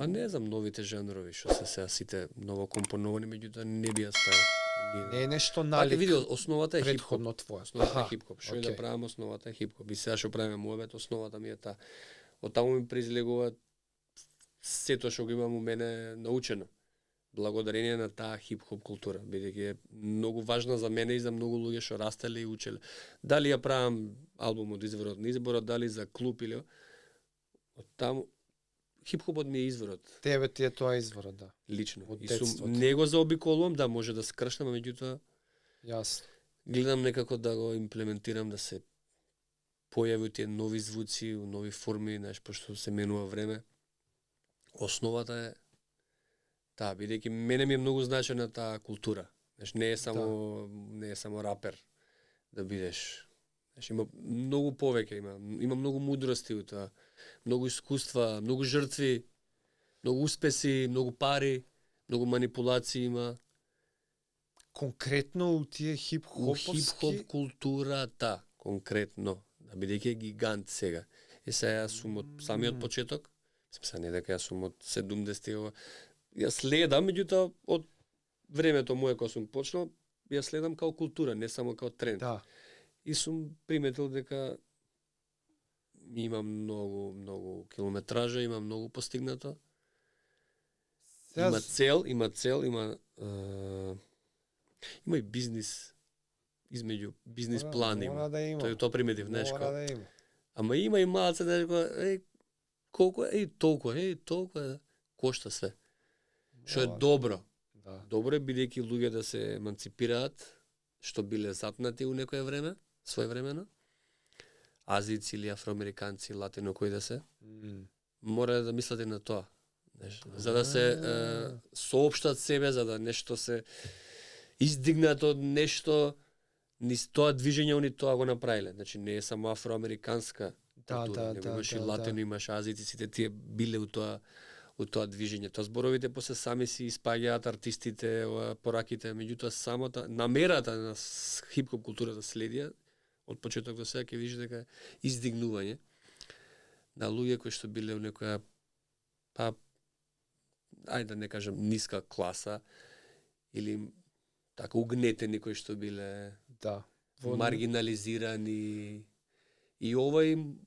Па не знам новите жанрови што се сега сите ново компоновани, меѓутоа не би ја ставил. Не е нешто Па налик. види, основата е хип-хоп. Предходно твое. Основата е хип-хоп. Што и да правам, основата е хип-хоп. И сега што правиме муабет, основата ми е таа. Од таму ми произлегува сето што го имам у мене научено. Благодарение на таа хип-хоп култура, бидејќи е многу важна за мене и за многу луѓе што растеле и учеле. Дали ја правам албум од изворот на изборот, дали за клуб или од таму хип-хопот ми е изворот. Тебе ти е тоа изворот, да. Лично. Од И сум детството. не го заобиколувам, да може да скршнам, меѓутоа Јасно. гледам некако да го имплементирам, да се појави тие нови звуци, нови форми, знаеш, пошто се менува време. Основата е таа, бидејќи мене ми е многу значена таа култура. Знаеш, не е само рапер да бидеш. Знаеш, има многу повеќе, има многу мудрости у тоа, многу искуства, многу жртви, многу успеси, многу пари, многу манипулации има. Конкретно у тие У хип-хоповски... хип-хоп културата, конкретно, да бидејќи е гигант сега. И сега јас сум од самиот почеток, сега не дека јас сум од 70-ти, јас следам, меѓутоа од времето мое кога сум почнал, ја следам као култура, не само као тренд. Да. И сум приметил дека има многу километража, има многу постигнато. Сега... Има цел, има и бизнис измеѓу бизнис план има. Мора да има. Тоа приметив, знаеш, Мора да има. ама има и малце да колку е, толку кошта све. Што е добро. Да. Добро е бидејќи луѓе да се еманципираат, што биле запнати у некое време, своевремено. Азици или афроамериканци, латино кои да се. Мора да мислите на тоа. Знаеш, за да се соопштат себе, за да нешто се издигнат од нешто, низ тоа движење они тоа го направиле. Значи не е само афроамериканска култура, него имаш и латино, имаш азици, сите тие биле у тоа движење. Тоа зборовите после сами си испаѓаат артистите, пораките, меѓутоа самата намерата на хип-хоп културата следија од почеток до сега ќе видиш дека издигнување на луѓе кои што биле у некоја ајде да не кажам ниска класа или така угнетени кои што биле маргинализирани и ова им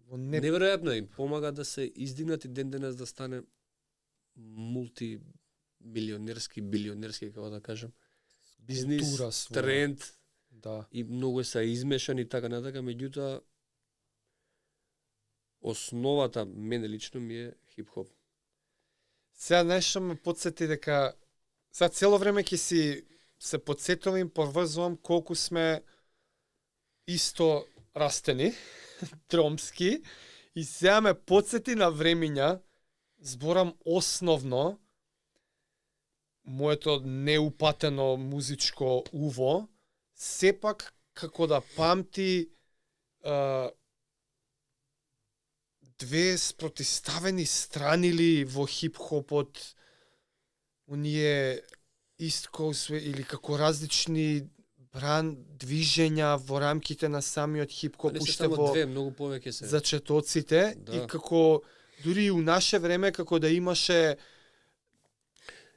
неверојатно им помага да се издигнат и ден денес да стане мултимилионерски, билионерски, како да кажам, бизнис, тренд, и многу се измешани и така натака, меѓутоа основата мене лично ми е хип-хоп. Сега нешто ме подсети дека сега цело време ќе си се подсетувам, поврзувам колку сме исто растени, тромски, и сега ме подсети на времиња, зборам основно, моето неупатено музичко уво, сепак како да памти две спротиставени страни ли во хип-хопот, оние East Coast или како различни движења во рамките на самиот хип-хоп, уште во две, многу повеќе се зачетоците, и како дури у наше време како да имаше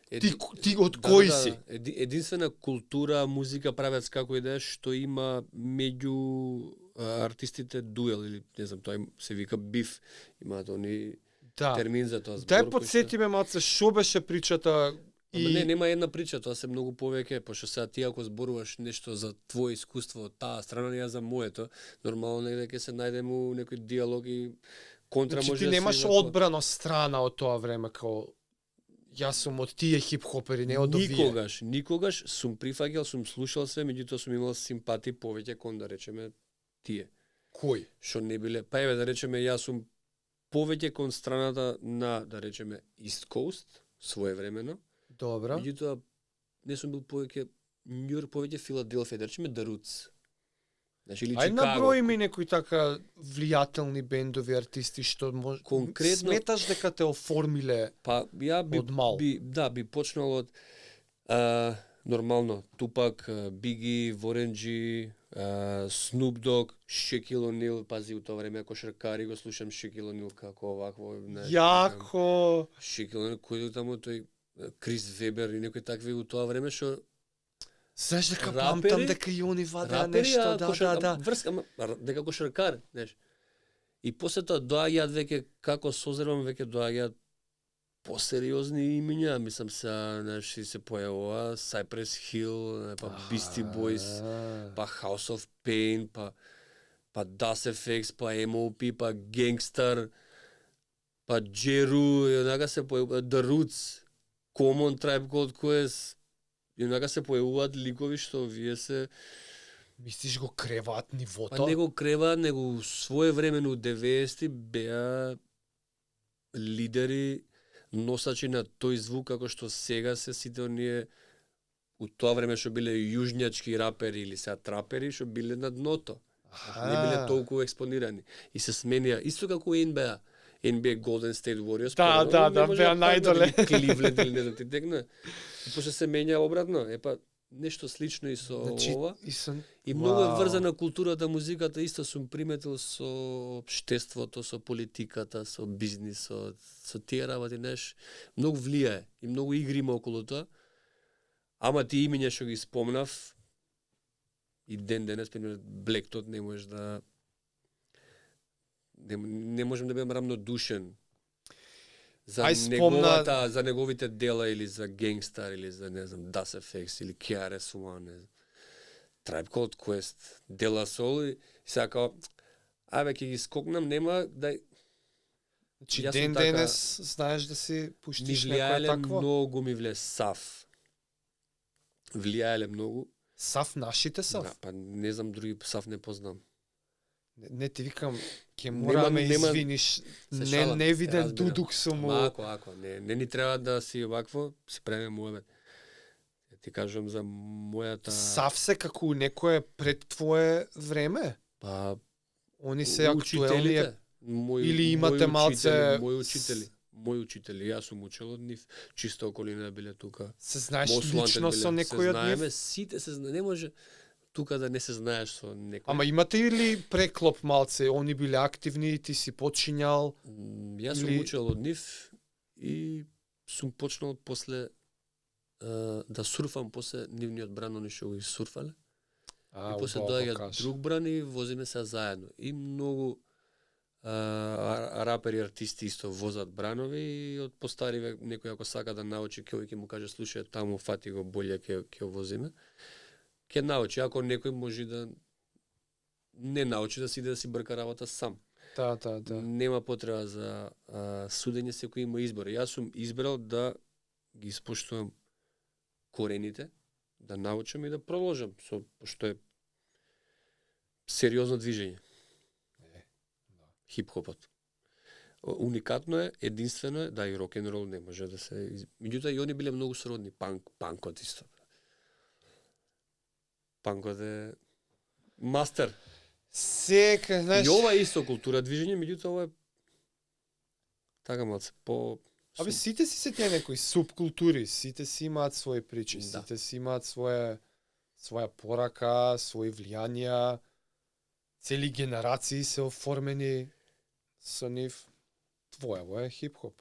ти од кој си? Единствена култура, музика правец како и да е што има меѓу артистите дуел или не знам, тоа се вика биф, имаат они термин за тоа. Дај подсети ме малце што беше причата. Ама нема една прича, тоа се многу повеќе, пошто сега ти ако зборуваш нешто за твое искуство од таа страна, ја за моето, нормално негде ќе се најдеме у некој диалог и контра може да се... Ти немаш одбрано страна од тоа време, као јас сум од тие хип-хопери, не од овие. Никогаш сум прифаќал, сум слушал се, меѓутоа сум имал симпатии повеќе кон, да речеме, тие. Кој? Што не биле, па еве да речеме, јас сум повеќе кон страната на, да речеме, East Coast, своевремено. Добро. Меѓутоа, не сум бил повеќе Њујорк, повеќе Филаделфија, да речеме The Roots. Значи, или Чикаго. Ај наброи ми некои така влијателни бендови, артисти што конкретно сметаш дека те оформиле. Па ја би почнал од нормално Тупак, Биги, Воренџи, Snoop Dogg, Shaquille O'Neal, пази у тоа време кошаркари го слушам Shaquille O'Neal како овакво, знаеш. Јако. Shaquille O'Neal кој таму тој Крис Вебер и некои такви у тоа време што Знаеш дека рапери- памтам дека и они вадеа рапери, нешто, а кошар- да. врска, дека кошаркар, знаеш. И после тоа доаѓаат веќе како созревам веќе доаѓаат посериозни имиња, мислам знаеш, и се појавува Cypress Hill, па Beastie Boys, па House of Pain, па Das FX, па M.O.P, па Gangstar, па Jeru, и онака се појавува The Roots, Common, Tribe Called Quest, и онака се појавуваат ликови што вие се Мислиш го креваат нивото? па него крева, него своевремено 90-ти беа лидери, носачи на тој звук како што сега се сите оние у тоа време што биле јужњачки рапери или сега трапери што биле на дното. Не биле толку експонирани и се сменија исто како NBA. NBA Golden State Warriors. Да, беа најдоле. Кливленд или не знам ти текна. И после се менја обратно. Нешто слично и со ова. И многу е врзана културата, музиката, исто сум приметил со општеството, со политиката, со бизнисот, со тие работи, знаеш, многу влијае и многу игри има околу тоа. Ама ти имиња што ги спомнав, и денес, пример, Black Thought не можеш да не можем да бидам равнодушен за за неговите дела или за Gangstar или за не знам Das FX или KRS-One, не знам. Tribe Called Quest, De La Soul и сега као ќе ги скокнам, нема да Значи денес знаеш да си пуштиш некоја такво? Многу ми вле Сав. Влијаеле многу. Сав нашите Сав? Да, па не знам други Сав не познам. Не ти викам, ќе мораме извиниш, не виден дудук сум му. Ако, не ни треба да си овакво, си правиме муабет. Ти кажам за мојата... Сав се како некое пред твое време? Па... Они се актуелни или имате малце... Мои учители, јас сум учел од нив, чисто околина биле тука. Се знаеш лично со некој од нив? Сите се не може тука да не се знаеш со некој. Ама имате или преклоп малце, они биле активни и ти си почињал? Јас сум учел од нив и сум почнал после да сурфам после нивниот бран, они што го сурфале. И после доаѓа друг бран и возиме се заедно. И многу рапери, артисти исто возат бранови и од постари некој ако сака да научи, ќе му каже слушај таму фати го боле ќе возиме. Ќе научи, ако некој може да не научи да си иде да си брка работа сам. Да. Нема потреба за судење, секој има избор. Јас сум избрал да ги испоштувам корените, да научам и да продолжам, што е сериозно движење. Хип-хопот. Уникатно е, единствено е, да и рок-н-рол не може да се... Меѓутоа и они биле многу сродни, панкот исто. Панкот е мастер. Сека, знаеш... И ова е исто култура движење, меѓутоа ова е така малце по... Абе, сите си се тие некои субкултури, сите си имаат своји причи, сите си имаат своја порака, своји влијанија, цели генерации се оформени со нив. Твојаво е хип-хоп.